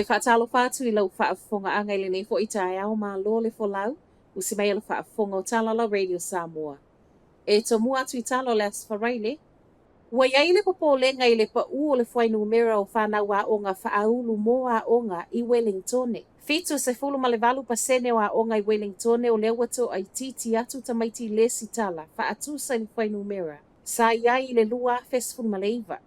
faatalofa atu i lau faafofogaaga i lenei foi taeao malo le folau, usi mai a le faafofoga o Talalau Radio Samoa. E tomua atu i tala o le Aso Faraile, ua i ai le popolega i le paū o le fuainumera o fanau aoga faaulu mo aoga i Welingtone. 78% o aoga i Welingtone o lea ua toaitiiti atu tamaiti lesitala faatusa i le fuainumera sa i ai i le 2019.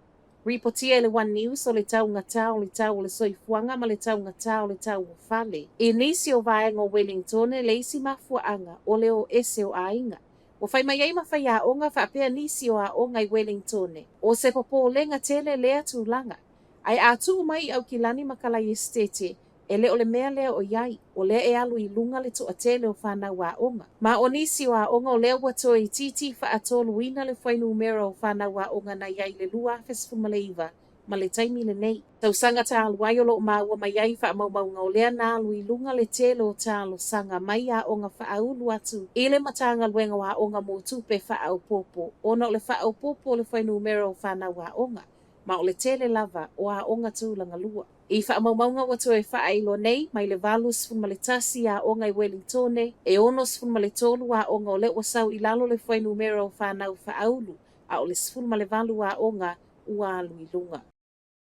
Ripotia e le One News o le taugatā o le tau o le soifuaga ma le taugatā o le tau o fale i nisi o vaega o Welingtone le isi mafuaaga o le o ese o aiga. Ua fai mai ai ma faiaoga faapea nisi o aoga i Welingtone, o se popolega tele lea tulaga. Ae a tuu mai i Aukilani ma Kalaiestete, e le o le mea lea o i ai, o lea e alu i luga le toatele o fanau aoga. Ma o nisi o aoga o lea ua toeitiiti faatoluina le fuainumera o fanau aoga na i ai i le 2019 ma le taimi lenei. Tausaga talu ai o lo o maua mai ai faamaumauga o lea na alu i luga le tele o talosaga mai aoga faaulu atu i le Matagaluega o Aoga mo tupe faaopoopo ona o le faaopoopo o le fuainumera o fanau aoga, ma o le tele lava o aoga tulagalua. I faamaumauga ua toe faailoa nei, mai le 81 aoga i Welingtone, e 63 aoga o lea ua sau i lalo le fuainumera o fanau faaulu, a o le 18 aoga ua alu i luga.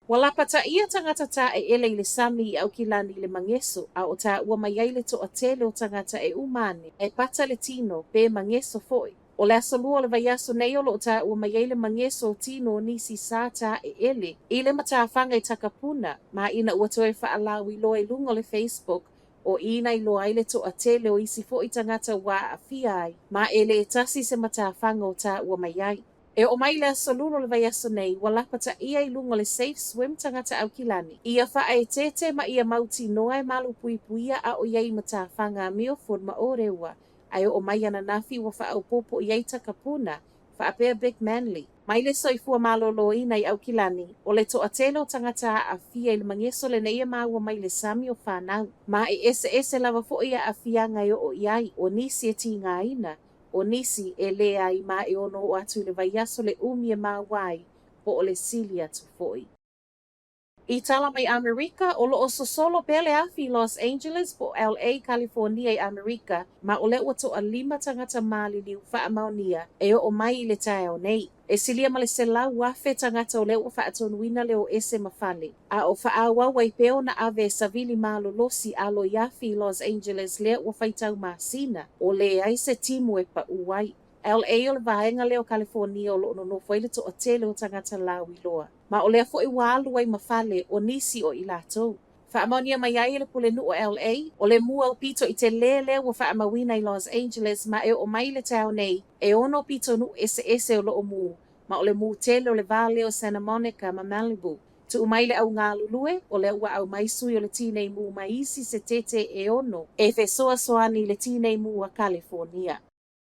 Ua lapataia tagata taeele i le sami i Aukilani i le mageso, a o taua mai ai le toatele o tagata e uma ane, e pata le tino, pe mageso foi. O le aso Lua o le vaiaso nei o lo o taua mai ai le mageso o tino o nisi sa taeele i le matafaga i Takapuna, ma ina ua toe faalauiloa i luga o le Facebook, o i na iloa ai le toatele o isi foi tagata ua aafia ai, ma e le tasi se matafaga o taua mai ai. E oo mai le aso Lula o le vaiaso nei, ua lapataia i luga o le Safe Swim tagata Aukilani, ia faaeteete ma ia mautinoa e malupuipuia a o i ai i matafaga a Milford ma Ōrewa, ae oo mai ananafi ua faaopoopo i ai Takapuna, faapea Big Manly. Mai le soifua maloloina i Aukilani, o le toatele o tagata aafia i le mageso lenei e maua mai le sami o fanau. Ma e eseese lava foi aafiaga e oo i ai, o nisi e tigaina, o nisi e leai ma e ono oo atu i le vaiaso le umi e maua ai, po o le sili atu foi. I tala mai Amerika, o lo o sosolo pea le afi i Los Angeles po o LA, Kalifonia i Amerika, ma o lea ua toalima tagata maliliu faamaonia e oo mai i le taeao nei. E silia ma le 100,000 tagata o lea ua faatonuina le o ese ma fale, a o faaauau ai pea ona ave e savili malolosi alo i afi i Los Angeles lea ua faitau masina, o leai se timu e paū ai. LA o le vaega lea o Kalifonia o lo o nonofo ai le toatele o tagata lauiloa. Ma o lea foi ua alu ai ma fale o nisi o i latou. Faamaonia mai ai e le Pulenuu o LA, o le mū aupito i telē lea ua faamauina i Los Angeles ma e oo mai i le taeao nei, e ono pitonuu eseese o lo o mū, ma o le mū tele o le va lea o Santa Monica ma Malibu. Tuu mai le au galulue, o lea ua aumai sui o le tinei mū mai isi setete e ono e fesoasoani i le tinei mū a Kalifonia.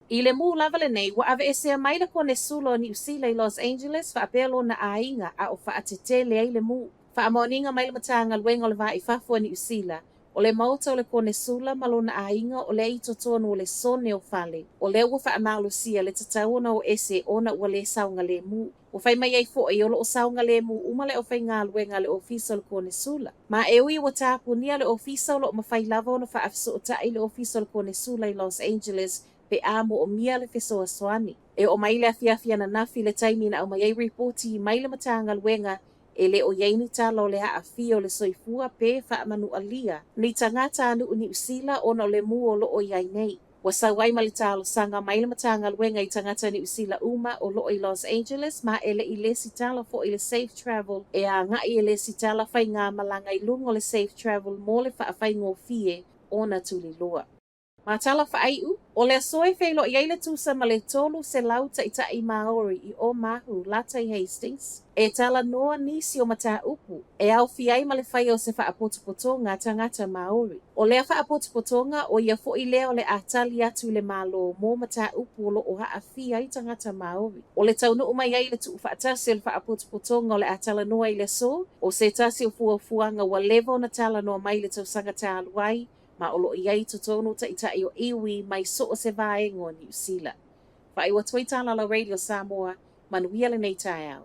I le mū lava lenei, ua aveesea mai le Konesula o Niu Sila i Los Angeles faapea lona aiga a o faatetele ai le mū. Faamaoniga mai le Matagaluega o le Va i Fafo a Niu Sila, o le maota o le Konesula ma lona aiga o lea i totonu o le sone o fale, o lea ua faamalosia le tatau ona o ese ona ua le saogalemu. Ua fai mai ai foi, o lo o saogalemu uma le aufaigaluega a le Ofisa o le Konesula. Ma e ui ua tapunia le ofisa o lo o mafai lava ona faafesootai le Ofisa o le Konesula i Los Angeles pe a moomia le fesoasoani. E oo mai le afiafi ananafi le taimi na aumai ai ripoti mai le Matagaluega e le o i ai ni tala o le aafia o le soifua pe faamanualia ni tagata a nuu Niu Sila ona o le mū o lo o i ai nei. Ua sau ai ma le talosaga mai le Matagaluega i tagata Niu Sila uma o lo o i Los Angeles ma e le i lesitala foi le Safe Travel e agai e lesitala faigamalaga i luga o le Safe Travel mo le faafaigofie ona tuliloa. Ma tala faaiu, o le aso e feiloai ai le tusa ma le 300 taitai Māori i Omahu, lata i Hastings, e talanoa nisi o mataupu e aofia ai ma le faia o se faapotopotoga a tagata Māori. O lea faapotopotoga, o ia foi lea o le a tali atu i le Malo mo mataupu o lo o aafia ai tagata Māori. O le taunuu mai ai i le tuufaatasi o le faapotopotoga o le a talanoa i le aso, o se tasi o fuafuaga ua leva ona talanoa mai i le tausaga talu ai, ma o lo o i ai i totonu taitai o iwi mai so o se vaega o Niu Sila. Faaiu atu ai Talalau Radio Samoa, manuia lenei taeao.